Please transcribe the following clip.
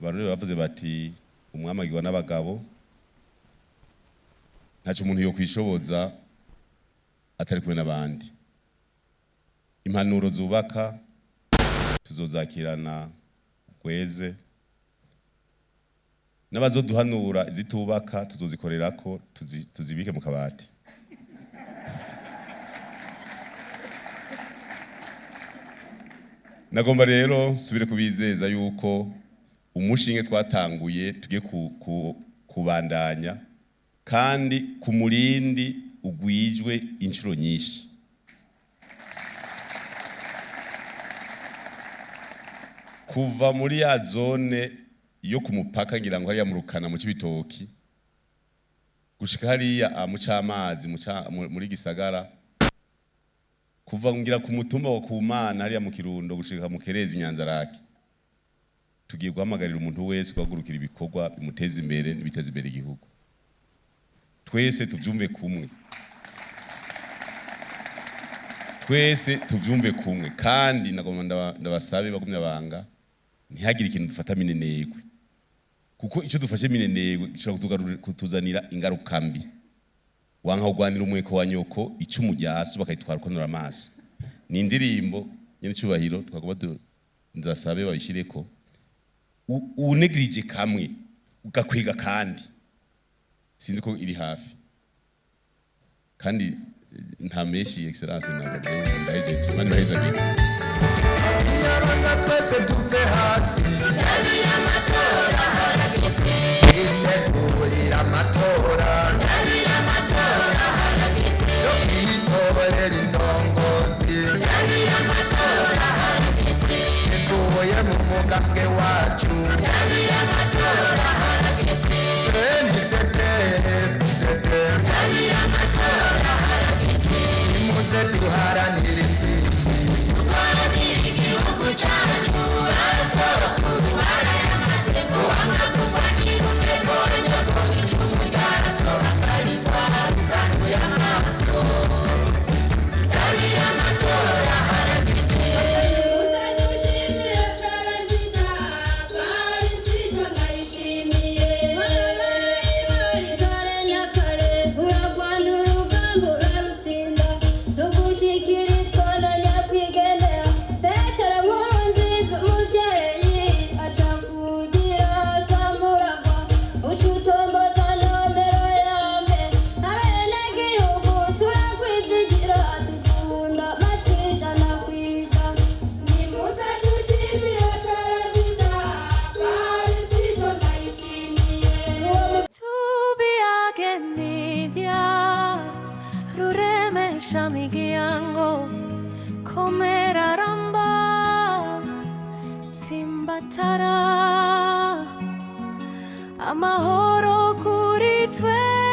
Abarundi bavuze bati umwami agirwa n'abagabo. Ntacyo umuntu yokwishoboza atari kumwe n'abandi. Impanuro zubaka tuzozakirana gweze, n'abazoduhanura izitubaka tuzozikorerako, tuzibike mu kabati. Nagomba rero nsubire kubizeza yuko umushinge twatanguye tugiye kubandanya kandi ku murindi ugwijwe inshuro nyinshi. Kuva muri ya zone yo ku mupaka, ngira ngo hariya mu Rukana, mu Cibitoki, gushika hariya mu Camazi, muri Gisagara, kuva ngira ku mutumba wa Kumana hariya mu Kirundo gushika mu Kerezi, Nyanzarake, tugiye guhamagarira umuntu wese guhagurukira ibikorwa bimuteza imbere n'ibiteza imbere igihugu. Twese tuvyumve kumwe, twese tuvyumve kumwe. Kandi nagomba ndabasabe bagumya banga, ntihagire ikintu dufata minenegwe, kuko ico dufashe minenegwe gishobora kutuzanira ingaruka mbi. Wanka kugwanira umweko wa nyoko, icumu ryaso bakayitwara ukonora amaso. Ni indirimbo nyene icubahiro twagomba ndasabe babishireko. Unegirije kamwe ugakwega, kandi sinzi ko iri hafi. Kandi nta menshi, excellence, ntabwo ndahejeje. Imana ibahezagire. Nyarwanda twese tuve hasi twitegurira amatora yo kwitorera indongozi zivuye mu mugambwe wacu CNDD-FDD. Nimuze duharanire intsinzi. Igihugu cyacu basokuru barayamaze guhanga kurwanira umwego wa nyoko, icumu ryaso bakaritwara ukanuye amaso. Tabira amatora harageze. Ushimire Perezida Parisito ndayishimiye. Warabaye kare na kare, urarwana urugamba urarutsinda, tugushikira na nyakwigendera Petero Nkurunziza. Umubyeyi aca kugira samuragwa, uca utomboza nomero ya mbere. Abenegihugu turakwizigira, dukunda amatwi 100%. Nimuze dushimire Perezida Parisito ndayishimiye. Tubiyage media, ruremesha miryango, komera, ramba, tsimbatara amahoro kuri twe.